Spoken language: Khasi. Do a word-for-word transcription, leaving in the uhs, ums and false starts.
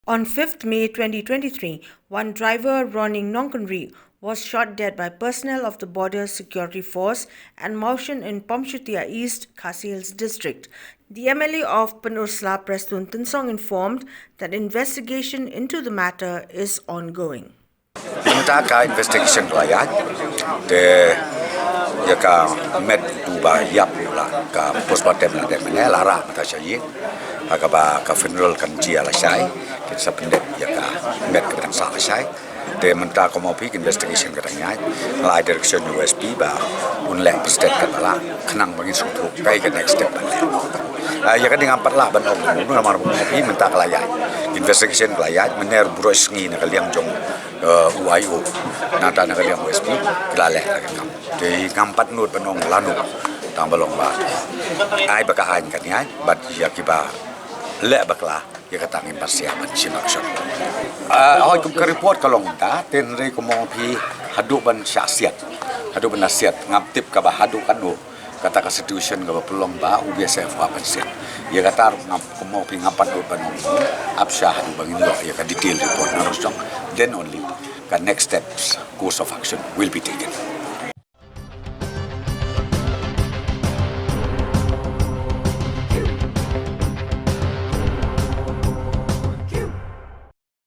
On fifth May twenty twenty-three, one driver Roning Nongkynrih was shot dead by personnel of the Border Security Force at Mawshun in Paumshutia East, Khasi Hills District. The M L A of Pynursla, Prestone Tynsong, informed that investigation into the matter is ongoing. Mynta ka investigation ka la ïaid, te ïa ka met uba ïap la ka postmortem la dep mynne, la rah mynta sha ïing. Ha kaba ka funeral kan jia lashai, kin sa pyndep ïa ka met kaba dang sah lashai. Te mynta ka mawphi investigation ka dang ïaid, la ai direction ïa u S P ba un leh president kaba lah, khnang ba ngin sngewthuh kaei ka next step ban leh. Ah, ïa kane ngam pat lah ban ong kumno namar ba mawphi mynta ka la ïaid. Investigation ka la ïaid, mynne buroh sngi na ka liang jong eh, u I O. Nangta na ka liang u S P, ki la leh la ka kam. Te ngam pat nud ban ong lano. Tang ba long ba ai ba ka aiñ kan ïaid, bad ïa kiba leh bakla, ïa kata ngin ban siah ban shim action. Eh, hooid, kum ka report ka long ta, te hynrei kum ong phi haduh ban shah siat. Haduh ban shah siat, ngam tip kaba haduh katno. Kata ka situation kaba pynlong ba u B S F u hap ban siat. Ïa kata ruh ngam, kum ong phi, ngam pat nud ban ong. Ap sha haduh ba ngin ïoh ïa ka detail report na ruh jong. Then only ka next steps, course of action will be taken.